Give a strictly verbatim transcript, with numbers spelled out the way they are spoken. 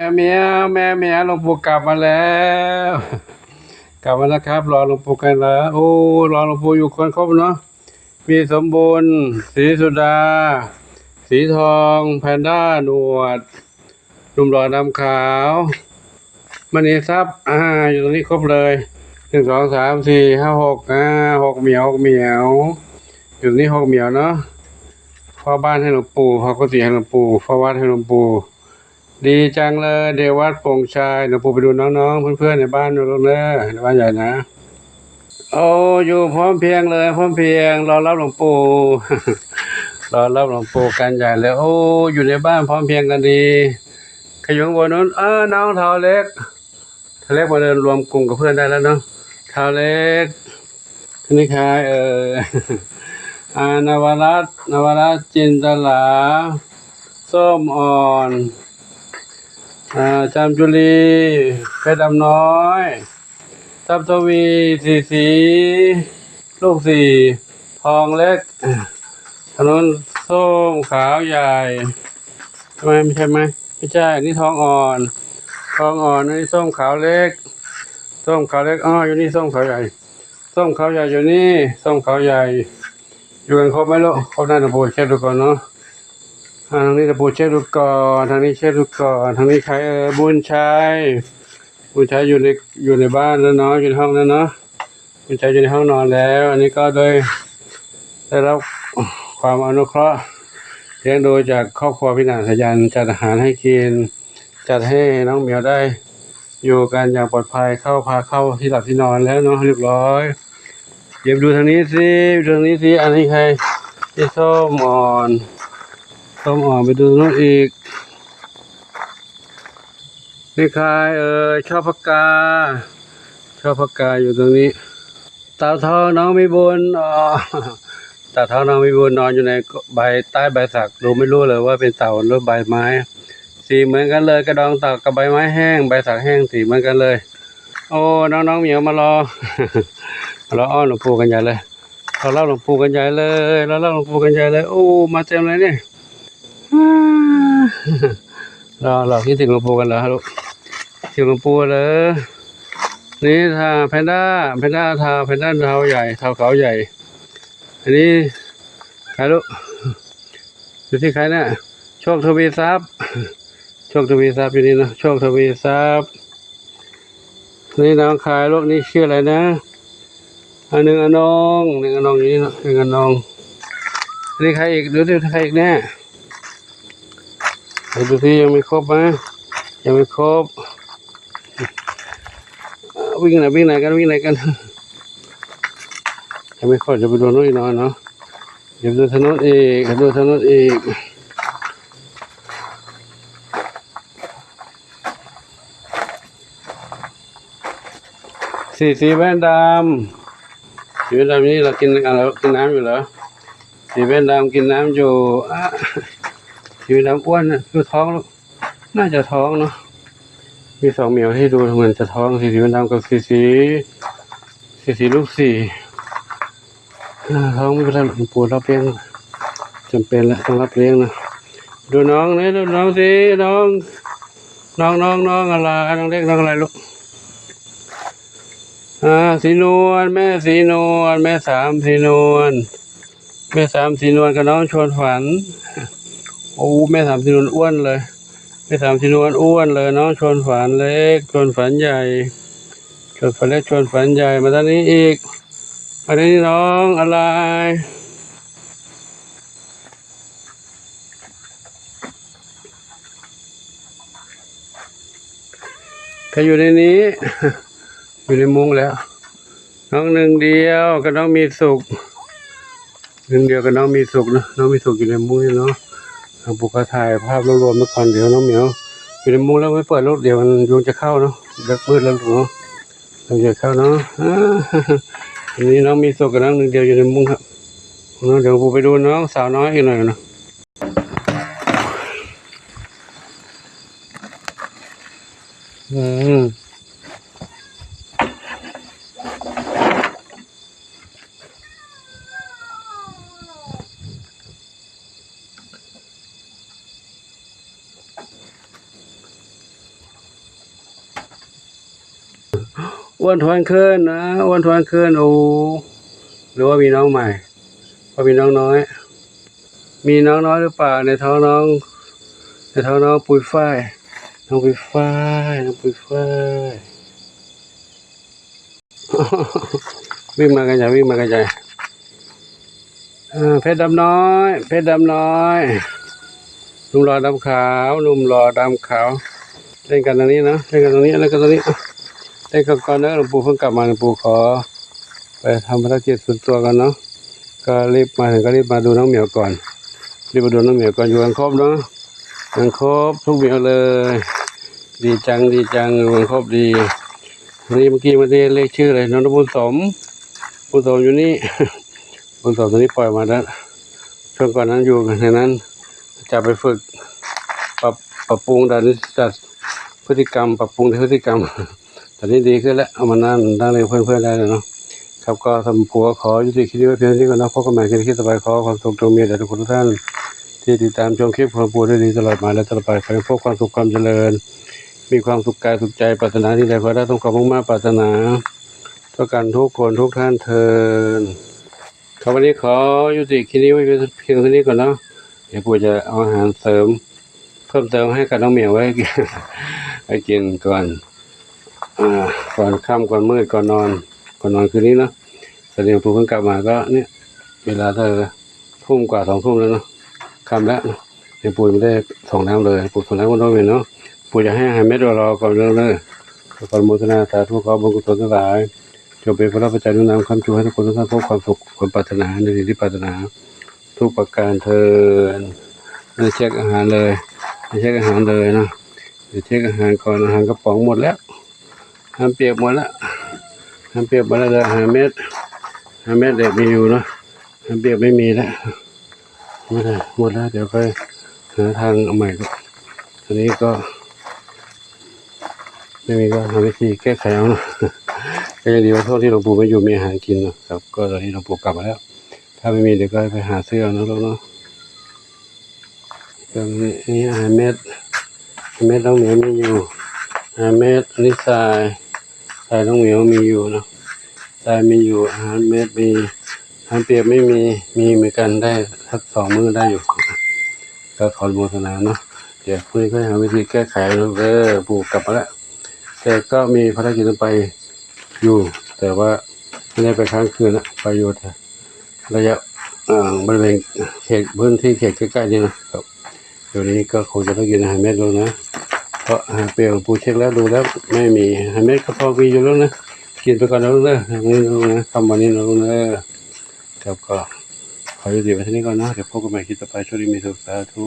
แม่เหมียว แม่เหมียว หลวงปู่กลับมาแล้ว กลับมาแล้วครับ รอหลวงปู่กันแล้ว โอ้ รอหลวงปู่อยู่คนครบเนาะ มีสมบูรณ์ ศรีสุดา สีทอง แพนด้า หนวด หนุ่มหล่อดำขาว มณีทรัพย์ อ่า อยู่ตรงนี้ครบเลย หนึ่ง สอง สาม สี่ ห้า หก อ่า หกเหมียว หกเหมียว อยู่ตรงนี้หกเหมียวเนาะ เฝ้าบ้านให้หลวงปู่ เฝ้ากุฏิให้หลวงปู่ เฝ้าวัดให้หลวงปู่ ดีจังเลย เดี๋ยววัดโป่งชาย หลวงปู่ไปดูน้องๆ เพื่อนๆ ในบ้านดูลูกเด้อ ในบ้านใหญ่นะ โอ้ อยู่พร้อมเพรียงเลย พร้อมเพรียง รอรับหลวงปู่ รอรับหลวงปู่กันใหญ่เลย โอ้ อยู่ในบ้านพร้อมเพรียงกันดี ใครอยู่ข้างบนนู้น เออ น้องเท้าเล็ก เท้าเล็กมาเดินรวมกลุ่มกับเพื่อนได้แล้วเนาะ เท้าเล็ก นี่ใครเอ่ย อ่า นวรัตน์ นวรัตน์ จินตลา ส้มอ่อน อ่า จามจุลี เพชรดำน้อย ทรัพย์ทวี สีสี ลูกสี่ ทองเล็ก ถนนส้มขาวใหญ่ ใช่ไหม ไม่ใช่ไหม ไม่ใช่ อันนี้ทองอ่อน ทองอ่อน อันนี้ส้มขาวเล็ก ส้มขาวเล็ก อ้อ อยู่นี่ส้มขาวใหญ่ ส้มขาวใหญ่อยู่นี่ ส้มขาวใหญ่ อยู่กันครบไหมลูก ครบ น่าจะโบเช็คดูก่อนเนาะ อ่า ทางนี้จะโบเช็คดูก่อน ทางนี้เช็คดูก่อน ทางนี้ใครเอ่ย บุญชัย บุญชัยอยู่ใน อยู่ในบ้านแล้วเนาะ อยู่ในห้องแล้วเนาะ บุญชัยอยู่ในห้องนอนแล้ว อันนี้ก็โดยได้รับความอนุเคราะห์เลี้ยงดูจากครอบครัวพี่หนานสายัน จัดอาหารให้กิน จัดให้น้องเหมียวได้อยู่กันอย่างปลอดภัย เข้า พาเข้าที่หลับที่นอนแล้วเนาะ เรียบร้อย เดี๋ยวดูทางนี้สิ ดูทางนี้สิ อันนี้ใคร นี่ส้มอ่อน ส้มอ่อน ไปดูนู้นอีก นี่ใครเอ่ย ชอบพกา ชอบพกาอยู่ตรงนี้ เต่าทองน้องมีบุญ อ๋อ เต่าทองน้องมีบุญนอนอยู่ในใบ ใต้ใบสัก ดูไม่รู้เลยว่าเป็นเต่าหรือใบไม้ สีเหมือนกันเลย กระดองเต่ากับใบไม้แห้ง ใบสักแห้ง สีเหมือนกันเลย โอ้ น้องๆเหมียวมารอ รออ้อนหลวงปู่กันใหญ่เลย รอรับหลวงปู่กันใหญ่เลย รอรับหลวงปู่กันใหญ่เลย โอ้ มาเต็มเลยเนี่ย รอ รอคิดถึงหลวงปู่กันเหรอลูก คิดถึงหลวงปู่เลย นี่ทาแพนด้า แพนด้าทา แพนด้าเท้าใหญ่ เท้าเขาใหญ่ อันนี้ใครลูก อยู่ที่ใครเนี่ย โชคทวีทรัพย์ โชคทวีทรัพย์อยู่นี่นะ โชคทวีทรัพย์ นี่น้องใครลูก นี่ชื่ออะไรนะ อันหนึ่งอนง หนึ่งอนงอยู่นี่นะ หนึ่งอนง นี่ใครอีก ดูสิใครอีกเนี่ย ไปดูสิยังไม่ครบไหม ยังไม่ครบ วิ่งไหน วิ่งไหนกัน วิ่งไหนกัน ยังไม่ครบ จะไปดูนู่นอีกหน่อยเนาะ เดี๋ยวดูถนนอีก ดูถนนอีก สี สีแว่นดำ สีแว่นดำนี่เรากินอะไร กินน้ำอยู่เหรอ สีแว่นดำกินน้ำอยู่ อ่ะ สีแว่นดำอ้วนนะ ดูท้องลูก น่าจะท้องเนาะ มีสองเหมียวให้ดูเหมือนจะท้อง สี สีแว่นดำกับสี สี สี สีลูกสี่ อ่า ท้องไม่เป็นไรหรอก หลวงปู่รับเลี้ยง จำเป็นละ ต้องรับเลี้ยงนะ ดูน้องนี่ ดูน้องสิ น้อง น้อง น้อง น้องอะไร น้องเล็ก น้องอะไรลูก อ่า สีนวล แม่สีนวล แม่สามสีนวล แม่สามสีนวลกับน้องชวนฝัน โอ้ แม่สามสีนวลอ้วนเลย แม่สามสีนวลอ้วนเลย น้องชวนฝันเล็ก ชวนฝันใหญ่ ชวนฝันเล็ก ชวนฝันใหญ่ มาด้านนี้อีก อันนี้น้องอะไร ใครอยู่ในนี้ อยู่ในมุ้งแล้ว น้องหนึ่งเดียวกับน้องมีสุข หนึ่งเดียวกับน้องมีสุขนะ น้องมีสุขอยู่ในมุ้งนี่เนาะ หลวงปู่ก็ถ่ายภาพรวบรวมไว้ก่อน เดี๋ยวน้องเหมียว อยู่ในมุ้งแล้วไม่เปิดลูก เดี๋ยวมันยุงจะเข้าเนาะ เลิกมืดแล้วลูกเนาะ ยุงจะเข้าเนาะ อ่า อันนี้น้องมีสุขกับน้องหนึ่งเดียวอยู่ในมุ้งครับ เนาะ เดี๋ยวปู่ไปดูน้องสาวน้อยอีกหน่อยเนาะ อืม อ้วนท้วนขึ้นนะ อ้วนท้วนขึ้น โอ้ หรือว่ามีน้องใหม่ ว่ามีน้องน้อย มีน้องน้อยหรือเปล่า ในท้องน้อง ในท้องน้องปุยฝ้าย น้องปุยฝ้าย น้องปุยฝ้าย วิ่งมากันใหญ่ วิ่งมากันใหญ่ อ่า เพชรดำน้อย เพชรดำน้อย หนุ่มหล่อดำขาว หนุ่มหล่อดำขาว เล่นกันตรงนี้นะ เล่นกันตรงนี้ เล่นกันตรงนี้ เล่นกันก่อนนะ หลวงปู่เพิ่งกลับมา หลวงปู่ขอไปทำภารกิจส่วนตัวกันเนาะ ก็รีบมาถึงก็รีบมาดูน้องเหมียวก่อน รีบมาดูน้องเหมียวก่อน อยู่กันครบเนาะ กันครบทุกเหมียวเลย ดีจัง ดีจัง อยู่กันครบดี นี่เมื่อกี้ไม่ได้เรียกชื่อเลย น้องบุญสม บุญสมอยู่นี่ บุญสมตอนนี้ปล่อยมาแล้ว ช่วงก่อนนั้นอยู่ในนั้น จะไปฝึก ปรับ ปรับปรุงด้านจัดพฤติกรรม ปรับปรุงพฤติกรรม ตอนนี้ดีขึ้นแล้ว เอามานั่ง นั่งเล่นเพื่อนๆได้แล้วเนาะ ครับ ก็สำหรับผัวขอยุติคลิปไว้เพียงเท่านี้ก่อนนะ พบกันใหม่คลิปต่อไป ขอความสุขจงมีแด่ทุกคนทุกท่าน ที่ติดตามชมคลิปของปู่ได้ดีตลอดมาและตลอดไป ขอให้พบความสุขความเจริญ มีความสุขกายสุขใจ ปรารถนาสิ่งใดขอให้ได้สมความมุ่งมา่ปรารถนา ทั่วกันทุกคนทุกท่านเทอญ ครับ วันนี้ขอยุติคลิปนี้ไว้เพียงเท่านี้ก่อนเนาะ เดี๋ยวปู่จะเอาอาหารเสริม เพิ่มเติมให้กับน้องเหมียวไว้ ให้กินก่อน อ่า ก่อนค่ำก่อนมืดก่อนนอน ก่อนนอนคืนนี้เนาะ ตอนนี้ปู่เพิ่งกลับมาก็เนี่ย เวลาเท่าไหร่ละ ทุ่มกว่า สองทุ่มแล้วเนาะ ค่ำแล้วเนาะ ยังปู่ยังไม่ได้ส่งน้ำเลย ปู่ส่งน้ำก็ต้องเป็นเนาะ ปู่จะให้อาหารเม็ดรอก่อนเด้อ ขออนุโมทนาสาธุ ขอบุญกุศลทั้งหลาย จงเป็นพระปัจจัยหนุนนำค้ำชูให้ทุกคนทุกท่านพบความสุข ความปรารถนาในสิ่งที่ปรารถนา ทุกประการเทอญ ไม่ได้เช็คอาหารเลย ไม่เช็คอาหารเลยนะ เดี๋ยวเช็คอาหารก่อน อาหารกระป๋องหมดแล้ว อาหารเปียกหมดแล้ว อาหารเปียกหมดแล้ว เหลืออาหารเม็ด อาหารเม็ดเด็กมีอยู่เนาะ อาหารเปียกไม่มีแล้ว ไม่ได้ หมดแล้ว เดี๋ยวค่อยหาทางเอาใหม่ก่อน อันนี้ก็ ไม่มีก็หาวิธีแก้ไขเอาเนาะ ก็ยังดีว่าช่วงที่หลวงปู่ไม่อยู่มีอาหารกินเนาะครับ ก็ตอนนี้หลวงปู่กลับมาแล้ว ถ้าไม่มีเดี๋ยวก็ไปหาซื้อเอานะลูกเนาะ ก็มี นี่อาหารเม็ด อาหารเม็ดน้องเหมียวมีอยู่ อาหารเม็ด อันนี้ทราย ทรายน้องเหมียวมีอยู่เนาะ ทรายมีอยู่ อาหารเม็ดมี อาหารเปียกไม่มี มีเหมือนกัน ได้สักสองมื้อได้อยู่ ก็ขออนุโมทนาเนาะ เดี๋ยวพรุ่งนี้ก็หาวิธีแก้ไขเอาเด้อ ปู่กลับมาแล้ว แต่ก็มีภารกิจต้องไปอยู่ แต่ว่าไม่ได้ไปค้างคืนนะ ไปอยู่แต่ระยะ เอ่อ บริเวณเขต พื้นที่เขตใกล้ๆนี่นะครับ เดี๋ยวนี้ก็คงจะต้องกินอาหารเม็ดแล้วนะ เพราะอาหารเปียกของปู่เช็คแล้วดูแล้วไม่มี อาหารเม็ดก็พอมีอยู่แล้วนะ กินไปก่อนนะลูกเด้อ อย่างนี้นะลูกนะ ค่ำวันนี้นะลูกเด้อ ครับ ก็ขอยุติไว้เท่านี้ก่อนนะ เดี๋ยวพบกันใหม่คลิปต่อไป โชคดีมีสุข สาธุ